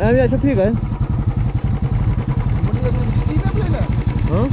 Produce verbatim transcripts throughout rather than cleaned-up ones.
Em ïa sha phi kai. Huh?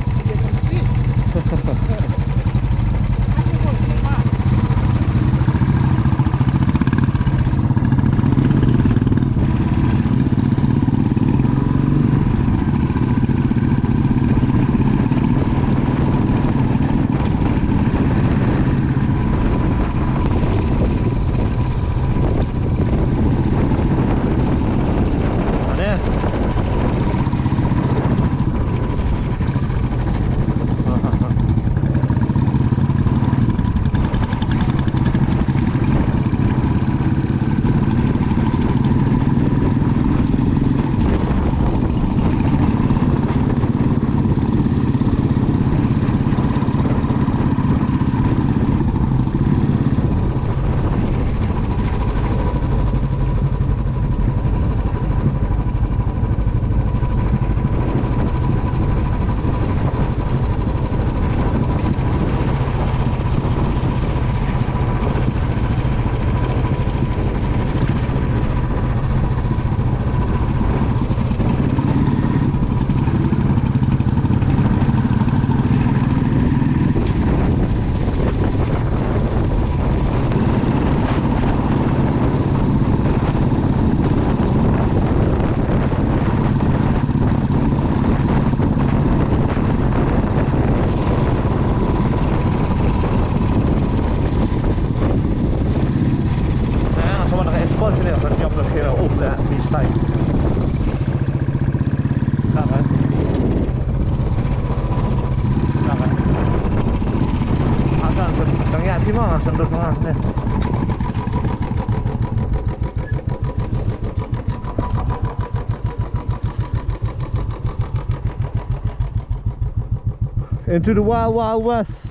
Into the wild, wild west.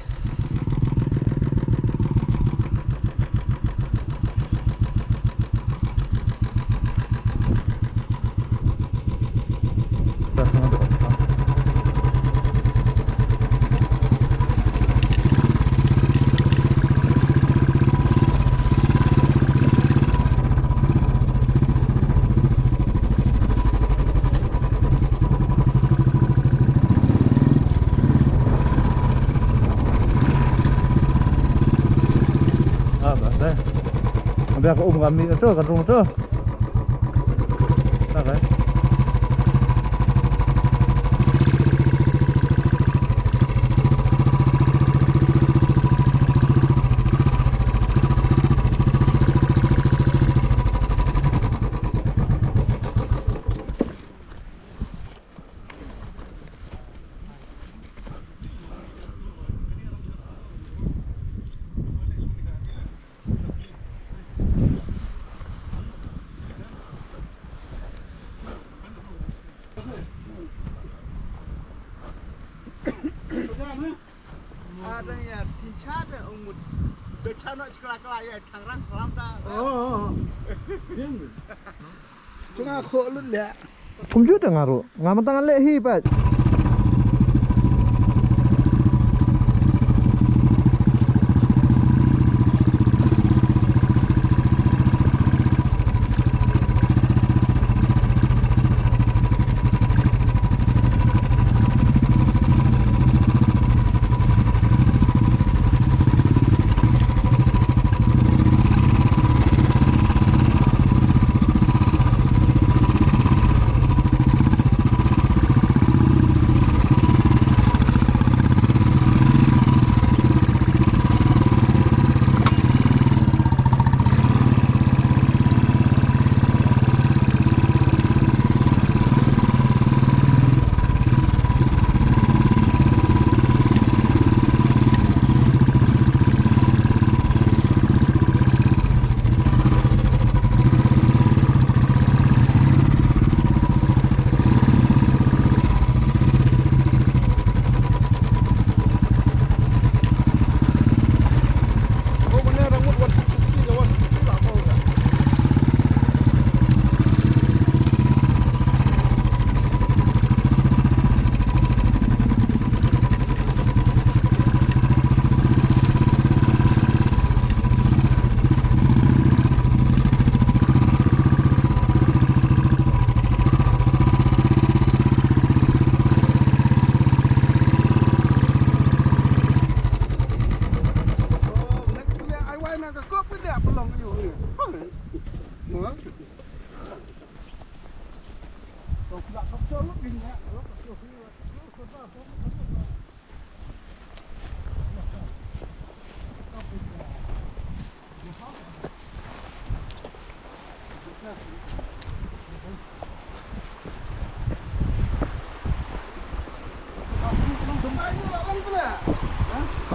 Ah, bas, eh. Ambi ka um kami tu, ka rung tu. Tak, eh. Ada ya, tincha da umut. Becha no chikla kala ya, tangrang salam da. Oh, oh, oh. Bien. Chunga kho lut leh. Kumjuh te nga ruh. Nga mynta nga leh hi pat.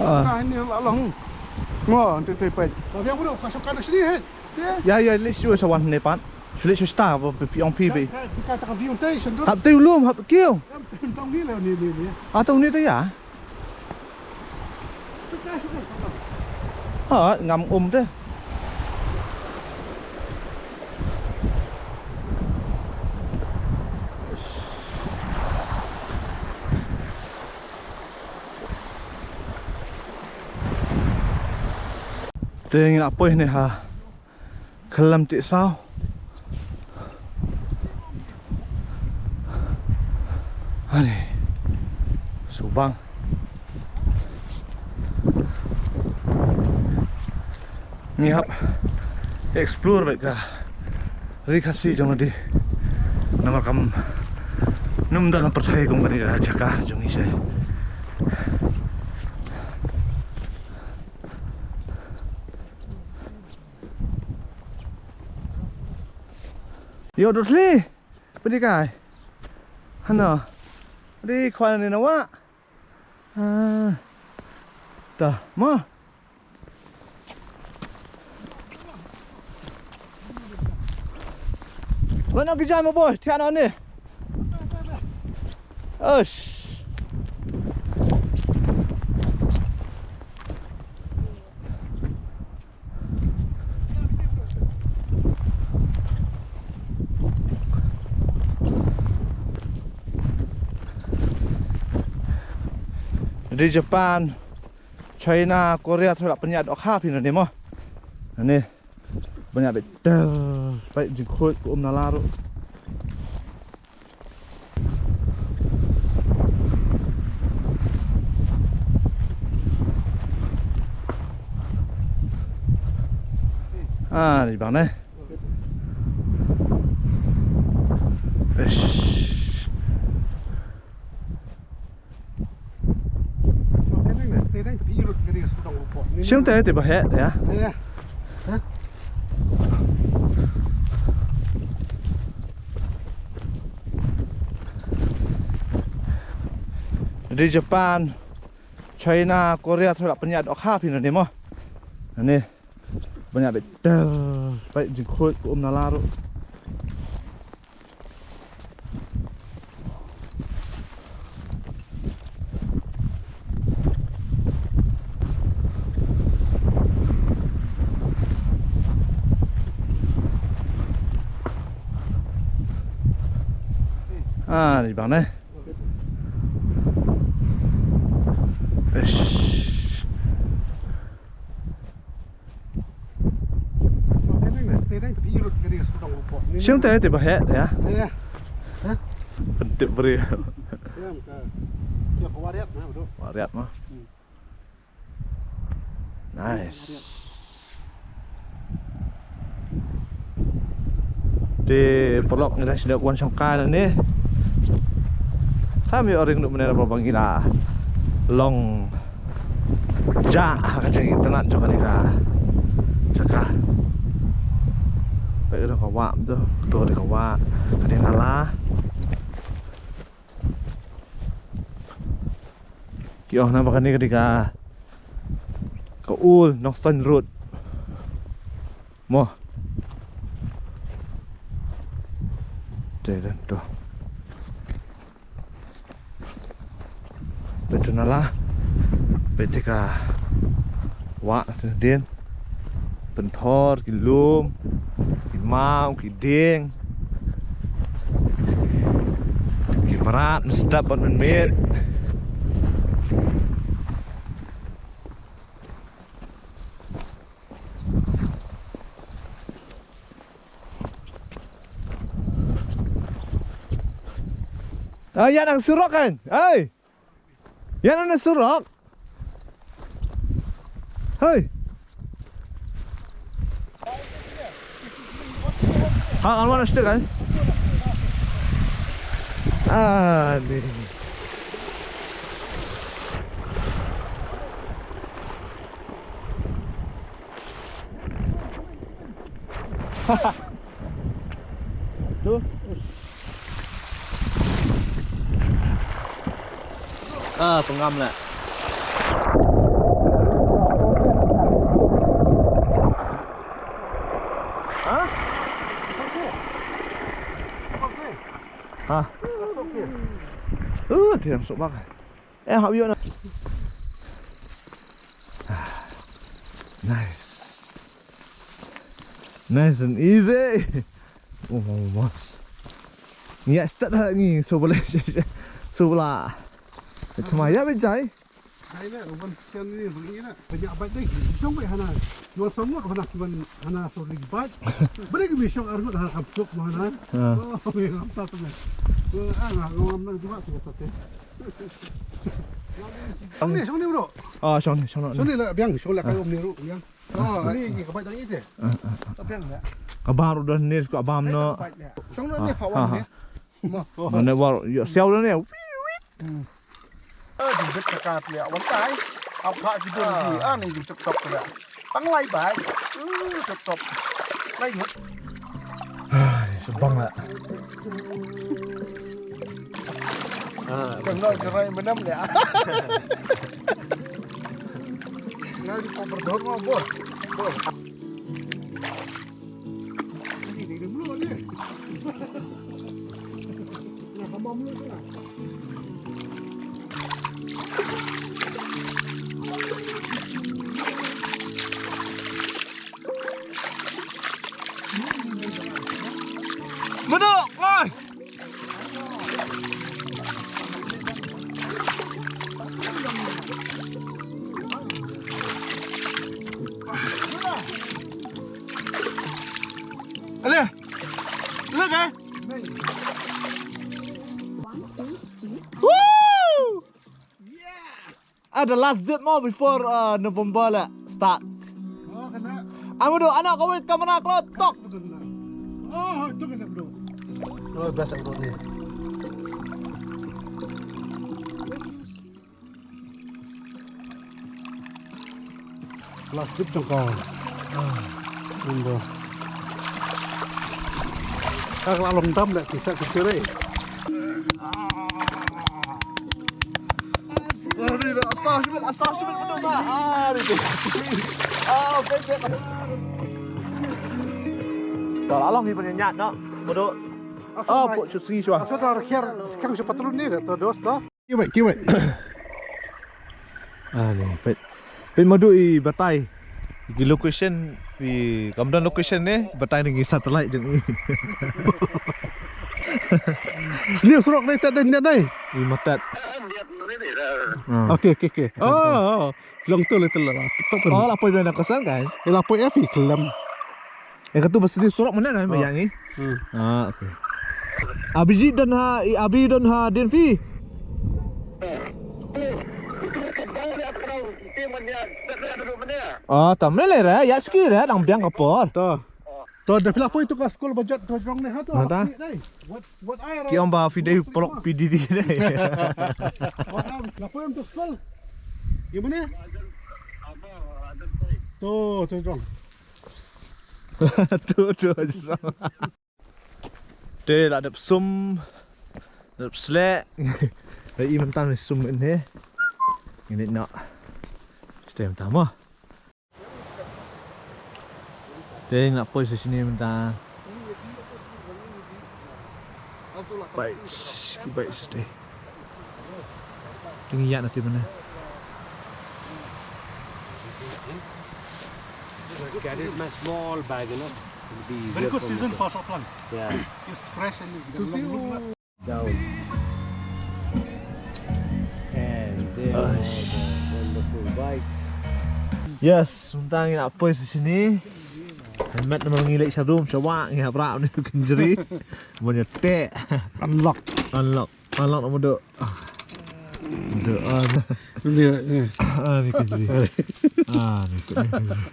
Ah. Ngo, ente te peit. Ya, ya, leh shu sa wan ne pat. Shu leh shu sta ba pi ong pi bi. Hap te u lum, hap kiew. Ah, te u ni te ya. Ha, ngam um te. Te ngi la poi ne ha. Khlem tih saw. Ani. Subang. Ngi hap explore bad ka Ri Khasi jong ngi. Namar kam nym don pyrthei kum kane ka jaka jong ngi shane. Ïoh dot li. Pyndikai. Hano. Di khwan ni nawa. Ah. Ta, ma. Mana ki jam boy, tian ni. Ush. Di Japan, China, Korea, tu la pynïaid dohkha phi nane mo. Nane pynïaid beit ter, beit jingkhuid kum nala ruh. Ah, di bang ne. Eish. Sing te te ba he ya. Di Japan, China, Korea, tu la pynïaid dohkha phi nane mo. Nane pynïaid beit ter, beit jingkhuid kum nala ruh. Ah, di bang ne. Eish. Sing te te ba he ya. Pyntip briew. Wariat ma. Nice. Te paralok ngi la sdang wan shongkai lane. Tam ïoh ring nuk mynne ba ngi la long ja ha ka jingïatynnad jong kane ka jaka. Peit ka wah tu, tu ka wah, kane nala. Ki ong na ba kane ka dei ka, ka ul Nongstoiñ Road. Mo. Te dan tu. Peit tu nala. Peit te ka wah te dien. Pynthor ki lum, ki maw, ki dieng, ki mrad, mynstep bad mynmiet. Ah, ïa nang surok kan? Ai. Ïa nang surok. Hei. Ha, alwan na stek kan? Ah, ni. Tu. Ah, pengam lah. Ha? Ha. Uh, dia masuk bak. Eh, hak biok na. Nice. Nice and easy. Oh, mas. Ngi ïa start ha ngi, so bala. So bala. Tama ïa bejai. Hai na, wan sian ni, wan ni na. Banyak bait dei. Shong bait hana. Yuan samut hana, kiwan hana, so ring bait. Bala ki shong arngut hana, kam suk hana. Ha. Oh, ngam ta tu. Ah, ngam na juga tu tu. Shong ni, shong ni, bro. Ah, shong ni, shong ni. Shong ni lah, biang, shong lah, kayu ni, bro, biang. Oh, ni, ni, ka bait dang ite. Ka biang lah. Ka bam ruh dah ni, ka bam no. Shong ni, ha, ha, ha. Mo. No, ne war, yo, siau dah ni. Hmm. Ah, di bet ka kat liah, wan tai. Ap kha ki don di, ah, ni di tok tok liah. Tang lai bai. Uh, tok tok. Lai ngut. Ah, ni sebang lah. Ah, kena cerai menam liah. Nah, di koper dor mah, bor. Bor. Mano, oi. Ale. Look, eh? Woo! Ah, the last dip mo before, uh, November la starts. Oh, kena. Amu do, anak kawit kamera klot tok. Oh, itu kena, bro. Oh, best, bro, ni. Plastik jong ka. Nang ba. Ka la long dam le, kisa kisa re. Ari da, asah shibit, asah shibit, betul tak? Ari tu. Ah, betul. Ka la long ni, pynïaid noh. Betul. Ah, pok shusi shwa. Asal dah akhir, kang shwa patrun ni dah, tu dos dah. Kiwei, kiwei. Ah, ni, peit. Peit Madu i batai. Ki location, i kam don location ne, batai na ki satellite jong i. Sniew surok dei, tad dei, tad dei. I matat. Ah. Okay, okay, okay. Oh, oh. Long tu, tu la. Tok. Oh, la poi na kosan kan? La poi F I kelam. Eh, katu ba sdie surok mynne kan, ba ïa ngi? Hmm. Ah, okay. Abhijit don ha, i Abhi don ha Denphi. Ah, tam le re, ïa suki re, dang biang ka por. To. To, da phi la poi tu ka skul ba jot to jong ne ha to. Mata? What, what I Ki ong ba phi dei paralok P D D ne. What, um, la poi tu skul. Ïa mane? To, to jong. Tu, tu, jrong. Te la dep sum, dep sleh. La i mynta ne sum ne. Ini nak. Stay mynta mo. Te nak poi sa sini mynta. Bike, bike stay. Ting ïa na ti mana. Carry my small bag, you know. It'll be easier for me to. Very good season for short plant. Yeah. It's fresh and it's got a long look. Down. And there are the wonderful bikes. Yes, mynta ngi la poi sa sini. Helmet namar ngi leit sharum sha wah, ngi hap rah ne kynjri. Ban ïa teh. Unlock. Unlock. Unlock namar duk. Duk, ah. Ni, ni. Ah, ni kynjri. Ah, ni tu, ni kynjri.